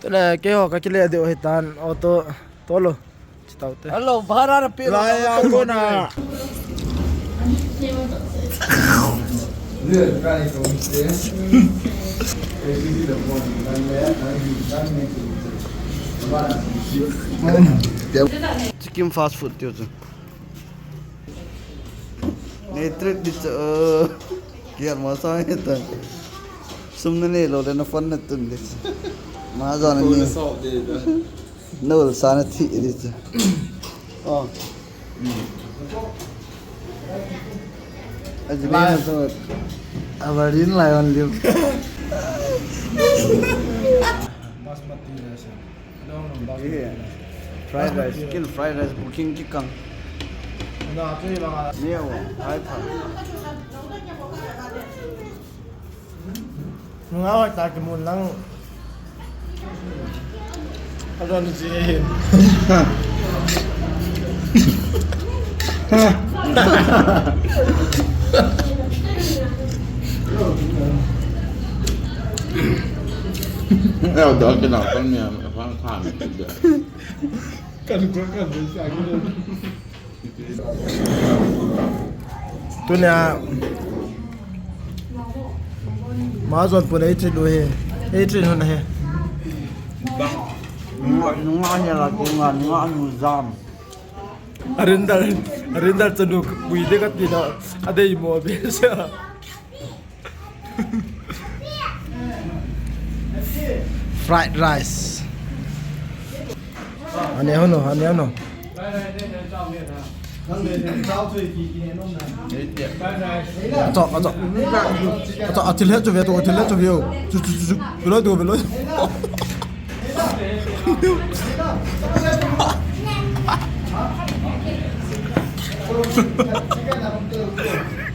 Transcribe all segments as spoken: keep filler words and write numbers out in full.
Tule keiho kakile diu hitan auto tolo. Chitaute. Hello, bhara na pe. Laya kona. Chicken fast food tiu chu. Nei treat di chu. Kiar ma sa heta. Sum na nei lou le na phone na tun di. Ma ja na ni. Nol sana thi di chu. Oh. Aji lai so. Abarin lai on liu. Basmati rice. No, no, basmati rice. Fried rice, chicken fried rice, booking kikang. Na, tu la. Ni awo, hai tha. Nunga hoi ta kimun lang. Adon ji hin. Eo do kina kon mi a fan khan. Kan ko kan sa. Tunia. Majon pun eighteen lu he. Eighteen hun he. Nunga, nunga he la nunga, nunga nu jam. Arindal, arindal chanu pui de ka ti da. Adei mo be sa. Fried rice. Ane hono, ane hono. Acho, acho. Acho, athil he chu ve to, athil he chu ve o. Chu, chu, chu, chu. Velo to, velo.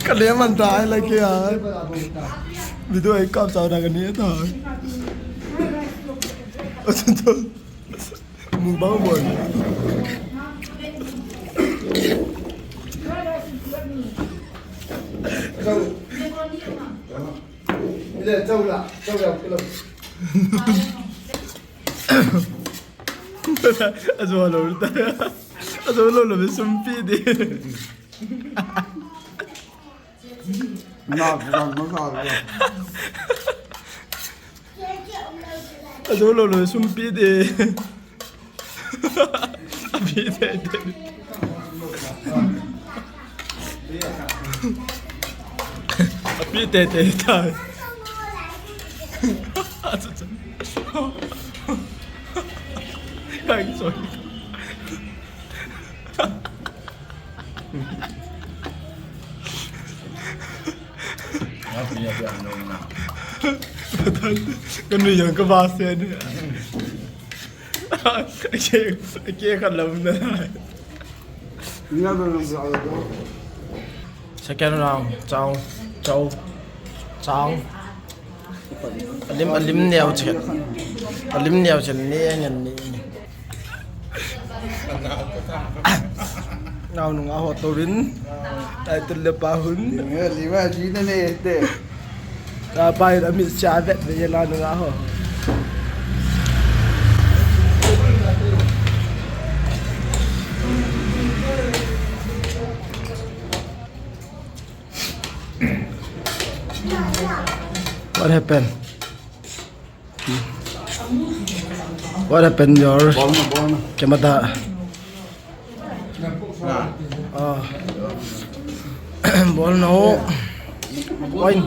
Kale man ta ai la ke ya. Video ai kap sao da kani ta. Mukbang bon. Ile, chau la, chau la, kilo. Ajo lo ta. Ajo lo lo sumpi de. Na, na, na, na. Ajo lo lo sumpi de. Api te te. Api te te ta. Ai, sorry. Kanu yang ka ba se ni. Ke, ke ka lam na. Second round, chao, chao, chao. Alim, alim neo chen. Alim neo chen ni ngan ni. Nau nung a ho to win. Ai tul le pa hun. Ni ma ji ne ne te. Ka pai da mi cha vet ve la nung a ho. What happened? What happened, your camera? Ah. Bol no. Wine.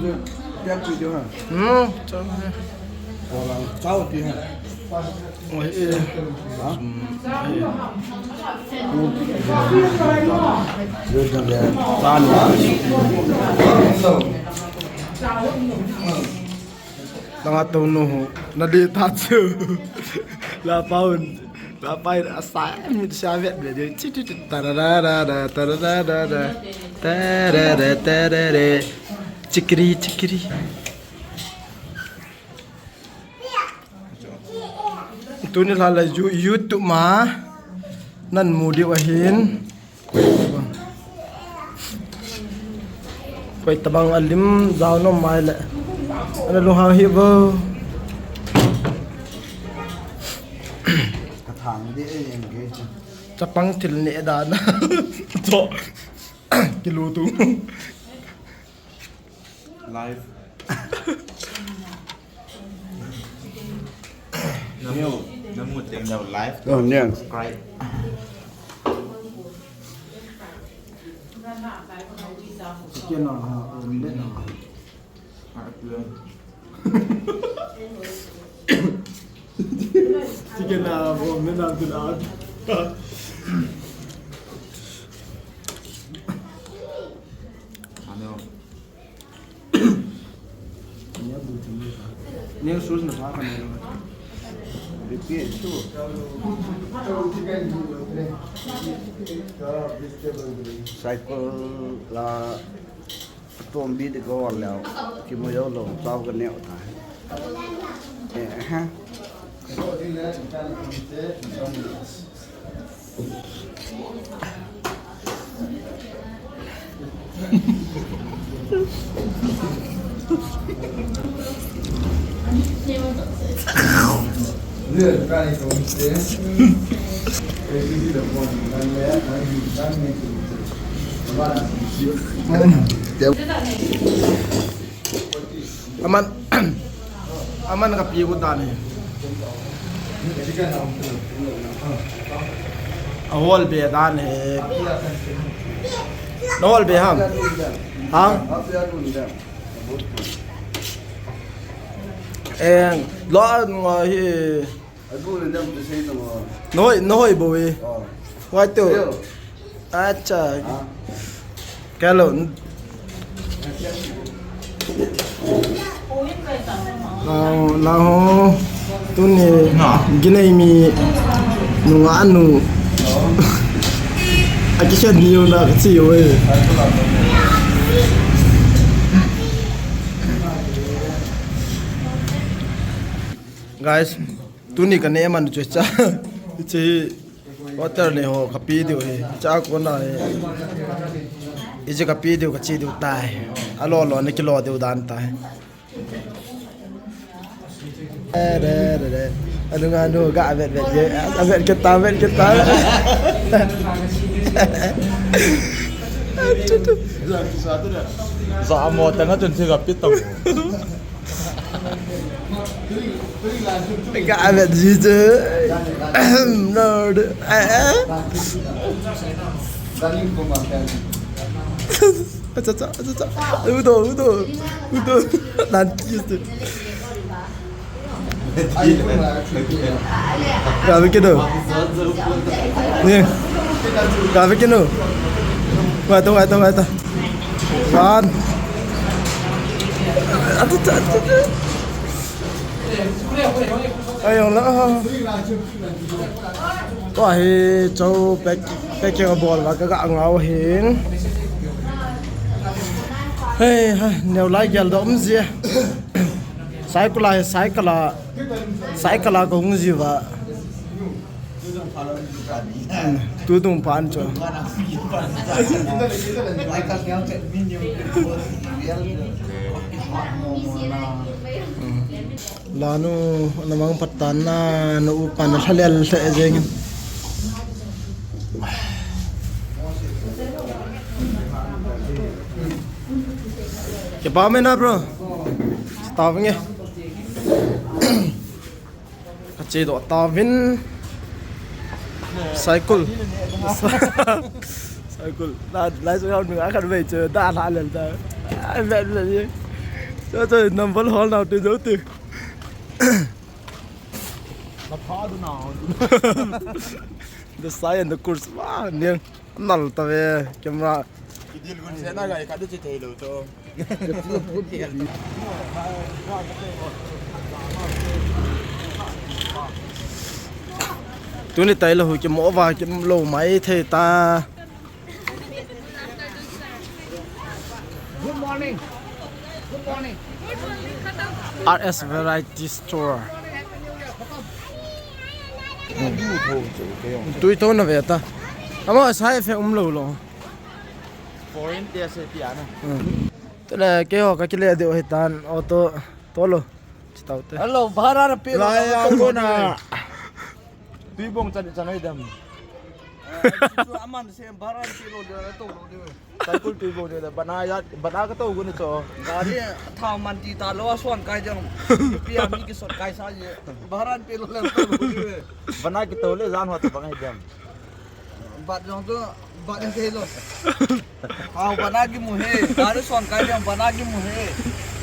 Hmm. Langa tong no ho. Na de ta chu. La paun. La paun asai. Mi sa vet le de. Chi chi chi. Ta ra ra ra ra. Ta ra ra ra ra. Ta ra ra ta ra ra. Chikri chikri. Tuni lha la Yu- YouTube ma nan mu diu ahin. Koi tabang alim jao nom mai le. Ana lunghang hi bo. Ka thang di e, engage. Chapang thil ne dan. To. Kilu tu. Live. Namu, namu teng dau live. Oh, yeah. Subscribe. Chicken na, ha, omelette na. Ah, yeah. Chicken na, omelette na, tu na. Ano? Neng sus na pa ka neng. Repeat tu. Cycle la tombi de ko leo. Kimo yo lo, tao ka neo ta. Eh, ha. Aman, aman kapi ko dan hi. Ahol be dan hi. Nahol be ham? Ha? Eh, lo nga hi. Nahoi, nahoi bou e. Ngai teu. Acha. Kalo. Nao, nao. Tuni ginei mi nunga nu. Aki siya niyo na kasi, oy. Guys, tuni ka ne man chu cha. Hiche hotel nei ho kapi diu hi. Cha kona hi. Hiche kapi diu kache diu tai. Alo lo na kilo diu dan tai. Re, re, re. Anu nga nu ga vet vet je. A vet kita, vet kita. Za mo ta na tun si kapi ta mo. Ka avet ji je. No, eh, eh. Acha, acha, acha, acha. Udo, udo, udo. Nan kis tu. Grabe kinu. Ni. Grabe kinu. Wait, wait, wait. One. Acha, acha, acha. Ayun la. Tua hi chou pek, pek keng a bol va ka ga ngau hin. Hei, ha, neo lai gel da um ji. Cycle a, cycle a, cycle a ka hung ji va. Tudung pan cho. Lanu, namang patan na, na upan na thalel se jeng. Kipa me na, bro. Stop nge. Kache doh tauvin. Cycle. Cycle. Lai, lai so yau nung akan vei che da la le da. Ai, vet vet ye. Cho cho number hol nau te jo te. Na pha du na. The science, the course. Wah, niang. Nal ta ve camera. Kidil gun se na gai ka du che thei lo to. Tuni tai lo hu kimo va kimo lo mai thei ta. Good morning. Good morning. R S Variety Store. Tui tho na ve ta. Ama side effect um lou lou. Foreign te se ti ana. Hmm. Tule keiho kakile diu hitan auto tolo. Chitaute. Hello, bhara na pe lou. Lai ya kona. Tui bong chan chan ai dam. Aman se bhara na pe lou dia to lou dia. Cycle tui bong dia bana ya bana ka to gun cho. Gari thao man ti ta lou a suan kai jang. Pi a mi ki sot kai sa ye. Bhara na pe lou le to lou dia. Bana ki to le jan ho to bang ai dam. Bat jong tu, bat jong te lo. Hao bana ki mu he, gari suan kai jong bana ki mu he.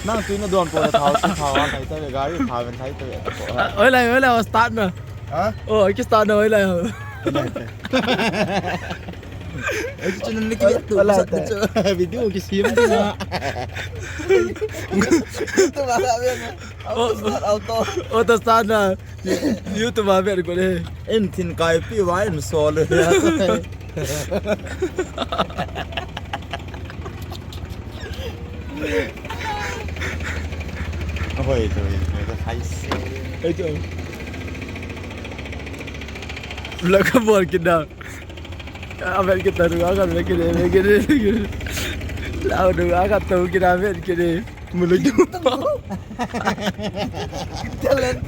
Nang tui na don po thao, thao a thai ta gari thao men thai ta. Oi lai, oi lai, start na. Ha? Oh, ki start na, oi lai. Ei chu nang ni ki tu, video ki sim tu na. Tu ba la ve na. Auto start, auto. Auto start na. YouTube a vet ko le. En thin kai pi wa en so le. Hoi to, hoi to, hoi to. Ei to. La ka bol ki da. A vet ki ta ru a ka vet ki de, vet ki de. La ru a ka to ki da vet ki de. Mulu ju. Talent.